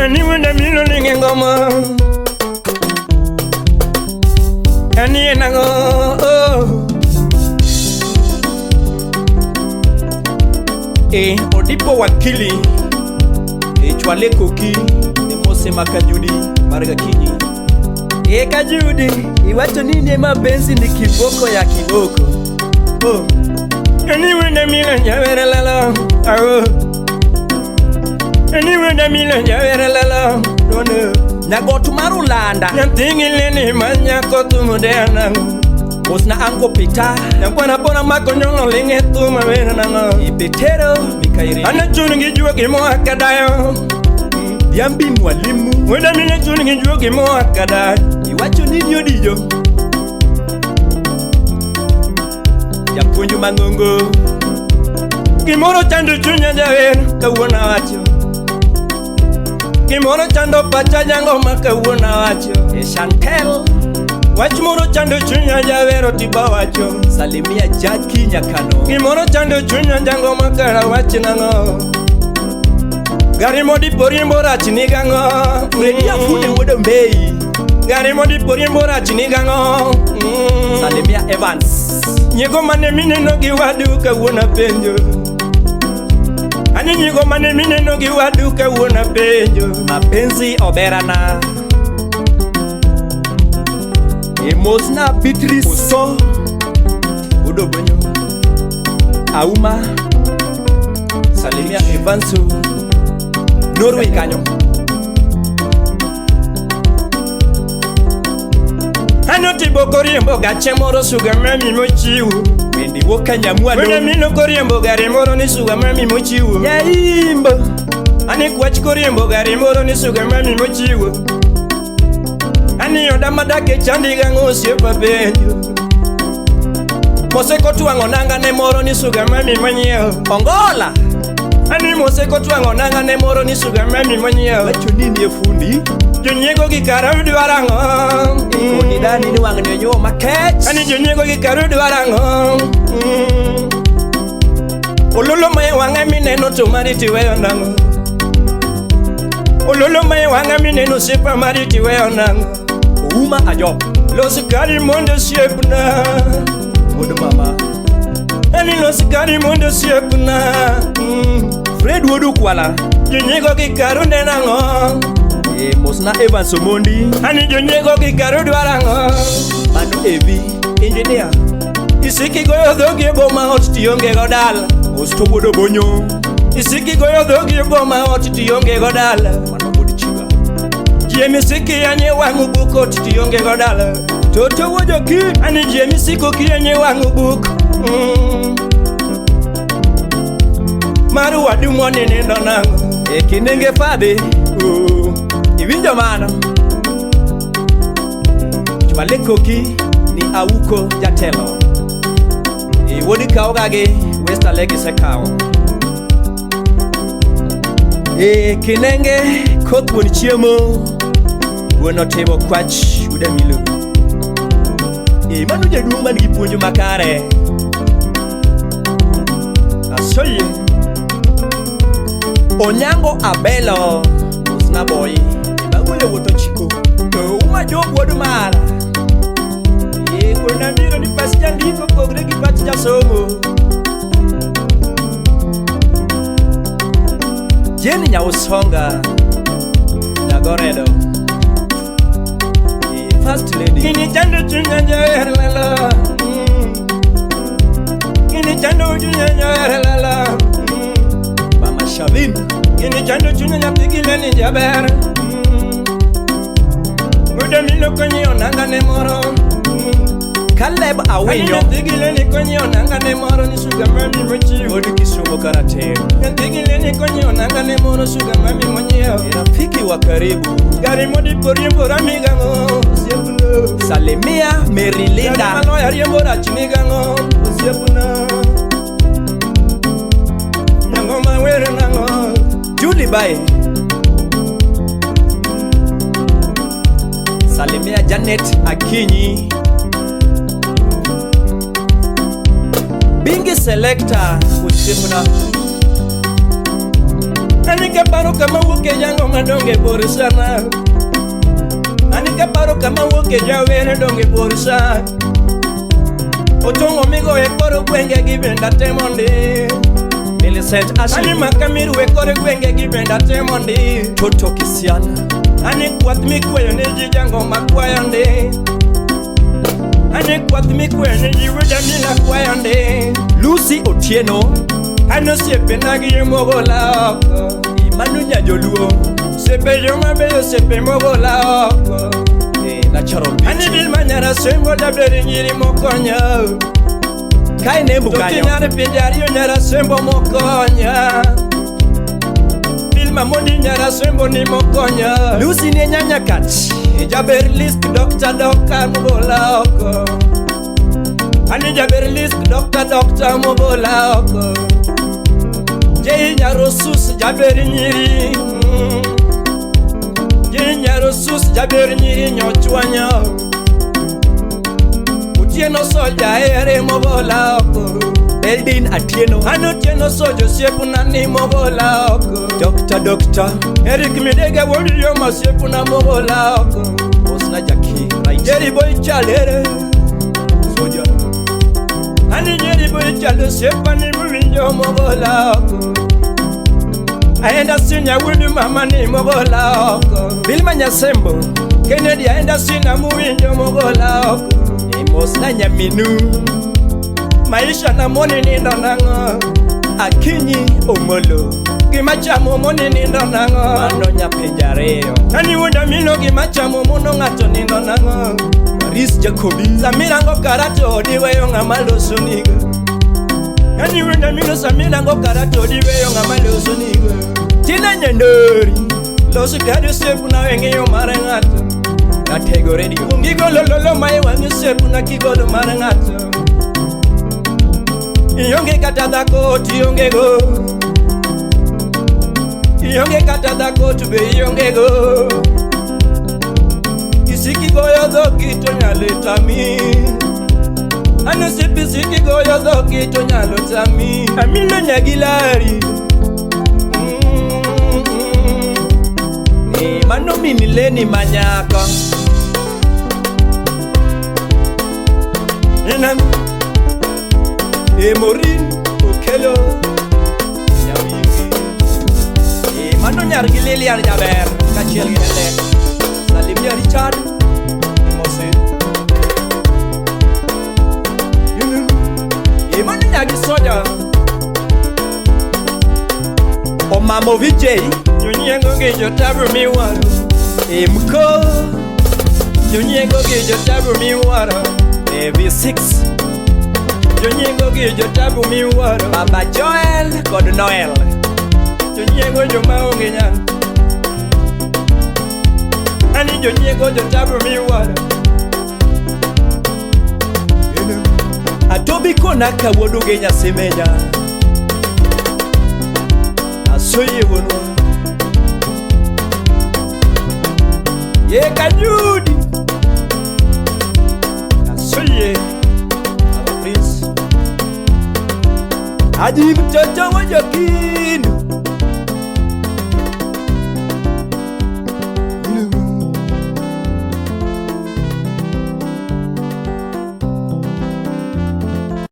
Ani wenda milo linge ngoma. Ani enango. Oh. E Odipo wakili. E chwale koki. E mose makajudi marga kinyi. E kajudi iwacho nini mapenzi ni kiboko ya kiboko. Oh. Ani wenda milo nyawere lala. Oh. Ani wenda milo nyawere lala. No. Nyagot mar Ulanda. Nyathigi leni manyako thum de nang'o. Mosna ango Peter. Nyakwana bona mako nyong'o ling'e thum awero nang'o. E Petero Mikairi. An achun gi juogi moa kadayo. Diambi mwalimu. Wenda mine chun gi juogi moa kadayo. Iwacho nini odijo. Japuonj mang'ongo. Gimoro chando chunya jawer kawuono awacho. Gimoro chando pacha jangoma kawuono awacho. E Chantel. Wach moro chando chunya jawer otiba wacho. Salimia Jackie Nyakano. Gimoro chando chunya jangoma kara wach nang'o. Gari modipo riembo rach ni gang'o. Fredi Afude wuod Ombei. Gari modipo riembo rach ni gang'o. Salimia Evans. Nyiego mane mineno gi wadu kawuono apenjo. Ani nyiego mane mineno gi wadu kawuono apenjo. Mapenzi oberana. E mosna Beatrice Oso. Wuod Obonyo. Auma. Salimia Evanso. Norway kanyo. Ano tibo koriembo gache moro suga mami mochiwo. Bende wuok ka nyamwalo. Wende mino koriembo gari moro ni suga mami mochiwo. Yaimbo. Ani kwach koriembo gari moro ni suga mami mochiwo. Ani oda madake chandi gang'o osiepa penjo. Mose kotwang'o nanga ne moro ni suga mami manyiewo. Ongola. Ani mose kotwang'o nanga ne moro ni suga mami manyiewo. Wacho nini e fundi. Jonyiego gi kara dwaro ang'o? Koni dani ni wang'ni onyuo makech. Ani jonyiego gi kara dwaro ang'o? Ololo ma e wang'a mineno to mari tiweyo nang'o? Ololo ma e wang'a mineno osiepa mari tiweyo nang'o? Ouma Ajok. Los kari mondo osiepna. Wuod mama. Ani los kari mondo osiepna. Fred wuod Ukwala. Jonyiego gi karu neno ang'o? E mosna Evans Omondi. Ani jonyiego gi karu dwaro ang'o? Mano Evi engineer. Isiki goyo dhogi e boma ot tionge go dala. Osto wuod Obonyo. Isiki goyo dhogi e boma ot tionge go dala. Mano wuod Chiga. Jie misiki yanye wang' buk ot tionge go dala. Toto wuod Okin. Ani jie misiko kiyenye wang' buk. Mar wadu moni nindo nang'o? E kinenge fadhi. Iwinjo mano. Chwale koki ni auko jatelo. E wuod kawoga gi Westerley gisekawo. E kinenge koth wuon chiemo. Wuon otimo kwach wuod Amilo. E mano jaduong' man gi puonj makare. Asoyie. Onyango Abelo. Osna boy. Magoyo wuoto chiko. To uma job wuod mara. E kona biro ni pach jandiko pogre gi pach jasomo. Jane Nyausonga. Nyagoredo. E first lady. Gini chando chunya jaher lala. Gini chando chunya jaher lala. Mama Shavin. Gini chando chunya nyathi gileni jaber. Muda milo konyiewo nanga ne moro. Caleb Awinyo. Nyathi gileni konyiewo nanga ne moro ni suga mami mochiwo. Wuod Kisumo karateng'. Nyathi gileni konyiewo nanga ne moro suga mami monyiewo. E rafiki wa karibu. Gari modipo riembo rami gang'o osiepna. Salimia Mary Gari Linda. maloya riembo rach ni gang'o osiepna. Nang'o mawere nang'o. Julie Bai. Salimia Janet Akinyi. Bingi Selector osiepna. Ani kaparo kama wuok e jango madonge bor sana. Ani kaparo kama wuok e jawer donge bor sana. Otong'o migo e kor gwenge gi bende atemo ndi. Millicent Ashley. Ani makamiru e kor gwenge gi bende atemo ndi. Toto Kisiana. Ani kwath mikweyo ne ji jango makwayo ndi. Ani kwath mikweyo ne ji wuda mila kwayo ndi. Lucy Otieno. An osiepena gi mogola oko. Mano nyajoluo. Osiepe joma beyo osiepe mogola oko. Natural beauty. Ani bil manyara sembo jaber nyiri mokonyo. Kae nembu To kanyo. kinyar pinje ariyo nyara sembo mokonya. Bil mamondi nyara sembo ni mokonya. Lucy ne nyanya kach. Jaber list doctor doctor mogola oko. Ani jaber list doctor doctor mogola oko. Jei nyaro sus jaber nyiri. Jei nyaro sus jaber nyiri nyochwanyo. Otieno soja ere mogola oko. Eldin Atieno. An Otieno soja osiepna ni mogola oko. Doctor Doctor. Eric Midega wuod Yoma osiepna mogola oko. Osna Jackie. Right. Jerry boy chalere. Soja. Ani Jerry boy chalo osiepa ni mowinjo mogola oko. Aenda sinya wuod mama ni mogola oko. Vilma Nyasembo. Kennedy aenda sina mowinjo mogola oko. Mosna Nyaminu. Maisha na moni nindo nang'o. Akinyi Omolo. Gima chamo moni nindo nang'o. Mano nyapinje ariyo. Ani wuoda mino gima chamo mono ng'ato nindo nang'o. Maris Jacobi. Samirango karato odi weyo ng'ama loso nigo. Ani wuoda mino samirango karato odi weyo ng'ama loso nigo. Tina Nyandori. Los kadi osiepna we ng'iyo mar ng'ato. Ratego Radio. Gigolo lolo ma e wang'i osiepna kigolo mar ng'ato. Ionge kata dhako to ionge go. Ionge kata dhako to be ionge go. Isiki goyo dhoki to nyalo tami. An osiepe isiki goyo dhoki to nyalo tami. Amilo nyagilari. Mano min Leni manyako. Inam. Emorin Okelo. Nyawigi. Mano nyar gi Lilian jaber kaachiel gi Helen. Salimia Richard. Imose. Mano nyagi soja. Omamo VJ. Jonyiengo gi jotabu miwaro. Mko. Jonyiengo gi jotabu miwaro. V6. Jonyiengo gi jotabu miwaro. Baba Joel kod Noel. Jonyiengo joma onge nyalo. Ani jonyiengo jotabu miwaro. Atobi konaka wuod Ugenya Semenya. Asoyie wuonwa. Ye Kajudi. Asoyie. Our Prince. Aji mtoto wa Joki.